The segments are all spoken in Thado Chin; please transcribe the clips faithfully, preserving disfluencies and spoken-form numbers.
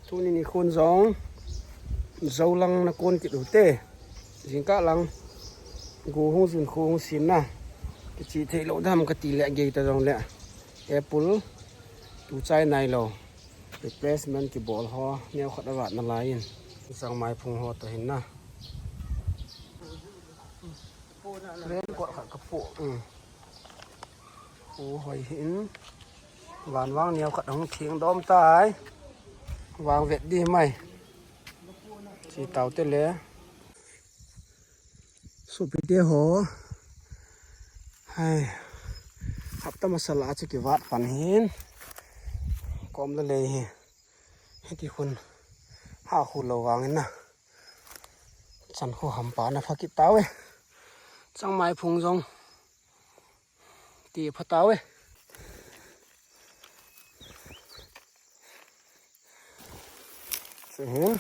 Tuni nikhon jong, jou lang nakon kit ute. Jingkah lang, go hung jun kho hung sin na. Kiche thei lou dam kati le gei ta jong le. Apple, tu chai nai lou. Replacement kibol ho, neo khat avat nalai in. Changmai phung ho ta hin na. Rain coat khat kapu. Um. Pu hoi hin. Van vang neo khat hung thing dom tai. Vang vet di mai. Chi tau te le. Supite ho. Hai. Hapta masala chu kivat pan hin. Kom la lei hi. Hiti khun. Ha khu lo vang in na. Chan khu hampa na pha kit tau e. Changmai phung jong. Ti pha tau e. Chu hin.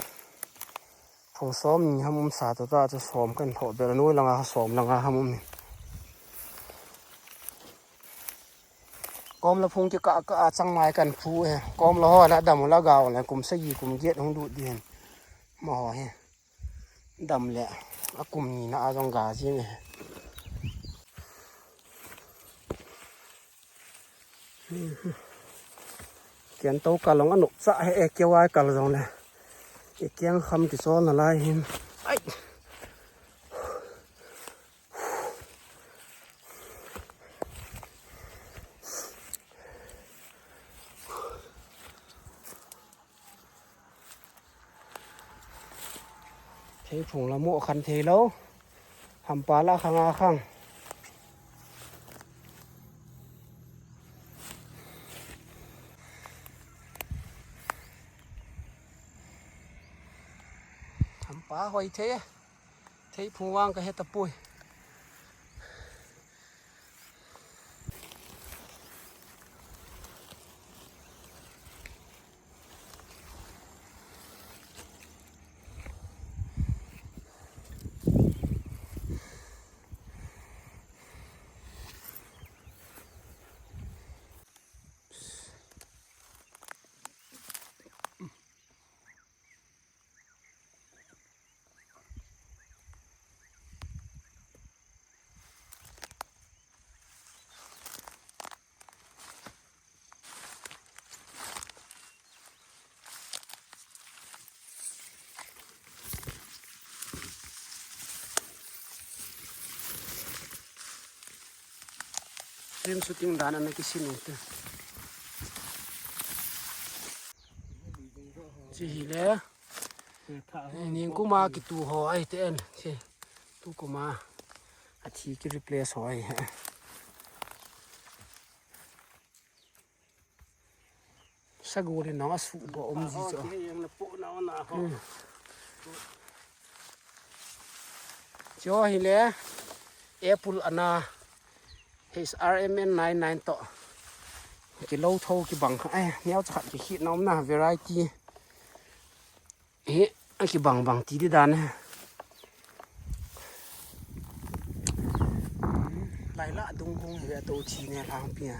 Phung som ni ham um sa to ta chu som kan tho bel noi langa som langa ham um. Kom la phung kikah kah a changmai kan phu e. Kom la ho la dam la gao la kum sagi kum get hung du di hin. Ma ho he. Dam le a kum ni na a jong ga jing e. Ken to ka long a nok cha he e kewai kal jong le. E keng kham kichol nalai hin. Ai. Thei phung la mo khan thei lo. Hampa la khang a khang. Hampa hoi thei. Thei phung vang ka he tapoi. Film shooting dan ana kisin ute. Chi hi le. Ning kuma kitu ho ai te en. Chi. Tu kuma. A thi ki replace ho ai. Sagol in nong a suh bo um ji chu. Hmm. Chu hi le apple ana H R M N nine nine to. Kilo tho kibang kha. Ai, neo cha khat kikhit na um na variety. Hi, a kibang bang ti di dan e. Lai la dung hung hi ve to thi ne lang pia.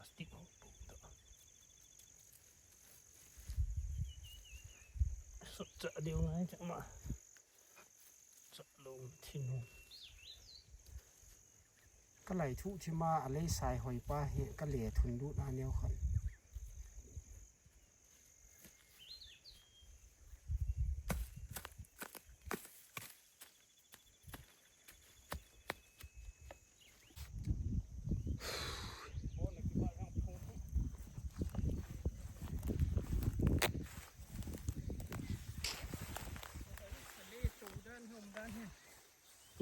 Plastic ho pu ta. Sot cha diu ngai cha ma. Cha lo thin ho. Ka lai thu thi ma a lei sai hoi pa hi ka le thun lut a neo khan.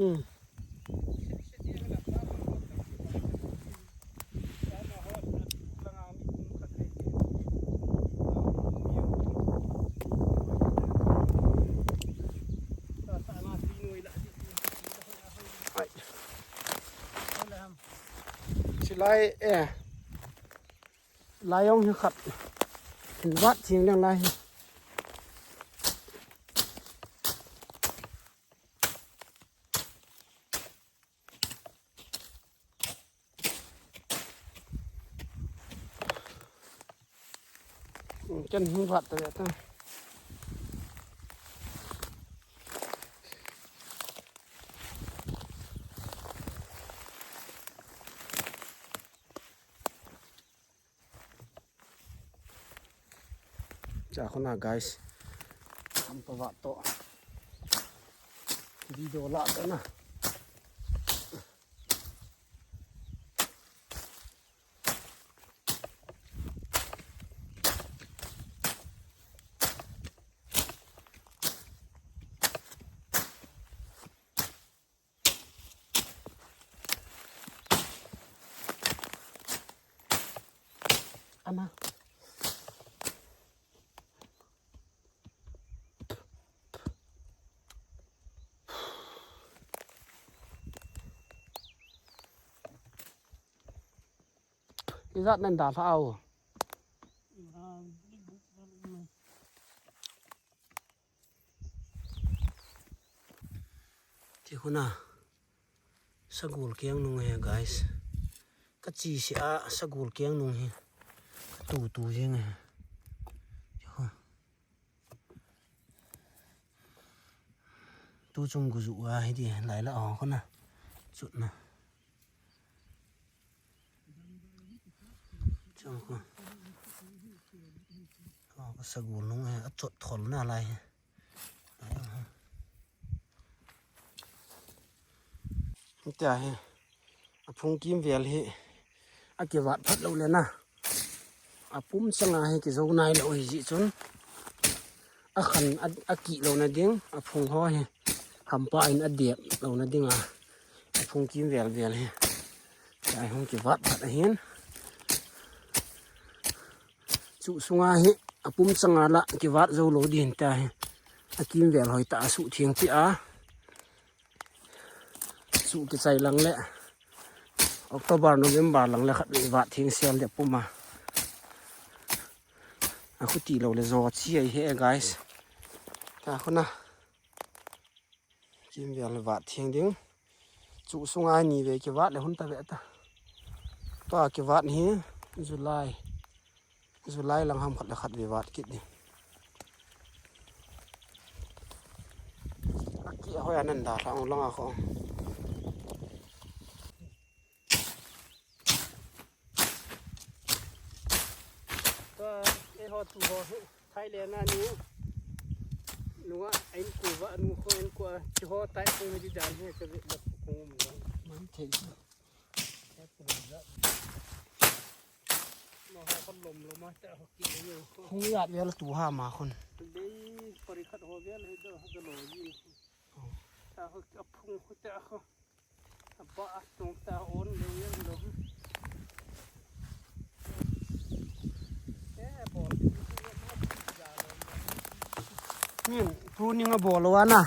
Hmm. Silai, eh. Lai jong hi khat. Hin vat thing leng lai hi. Ken hin vat ta ta. Cha khuna guys. Kam pa vat to. Video la ta na. Ama. Ijat nan da hla au. Ti khuna. Sagol keng nung he, guys. Ka chi si a sagol keng nung he. Ka tu tu jing he. Ti khu. Tu chung gu ju a hi ti lai la ho khuna. Chut na. Chang ko. Ko sagol nung he, a chot thol na lai he. Tia he. A phung kim vel he. A kivat phat lo le na. A pum changa hi kizo nai lo hi ji chun. A khan a, a ki lo na ding, a phung ho hi. Hampa in a dep lo na ding a. A phung kim vel vel hi. Ai hung kivat phat ahin. Chu sunga hi a pum changa la kivat zo lo din ta hi. A kim vel hoi ta a su thing ti a. Chu kichai lang le. October, November lang le khat ve vat thing sel de puma. A khuti lo le zo chi ai he guys. Ta khuna. Kim vel vat thing ding. Chu sunga ni ve kivat le hun ta ve ta. Tua kivat hi July. July lang ham khat le khat ve vat kit ding. A ki a hoi a nan da hlang lang a kho. Tua, eiho tu ho, Thailand a ni. Nunga, a inko va, nu kho inko a, ti ho tai ko ni dan he, ka ve la ko ngum dan. Man thei. Ka ko la. Ma ho ko lom lom a, ta ho ki ni. Hung yat vel tu ha ma khun. Dei, pari khat ho vel he do, ha lo ji. Oh. Ta ho ka phung ko ta ho. Min, pruning a bol lou ana.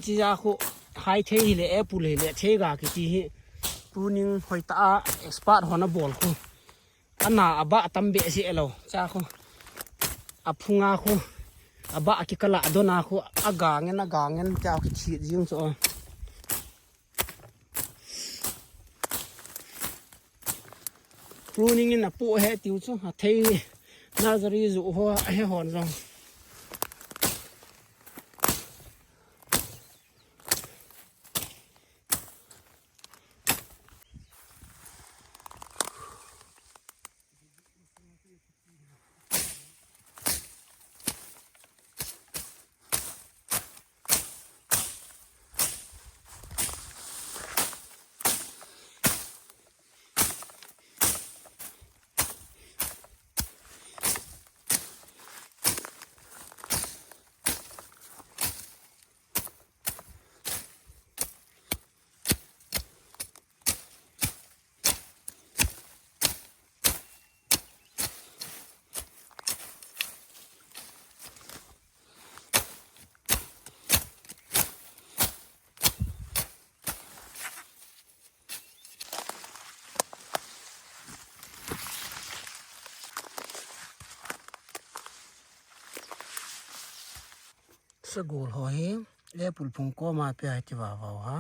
Chi ja khu hai thei hi le apple hi le thei ga kiti hi. Pruning hoi ta a expert hon a bol khu. Ana a ba tam be si elo. Cha khu. A phunga khu. A ba ki kala dona khu. A gangen, a gangen. Cha ki thi jing cho. Pruning in apoh ahi tiu chu, athei nursery joh ho ahe hon jong. Sagol ho hi apple phung koma pia hi ti vavau ha.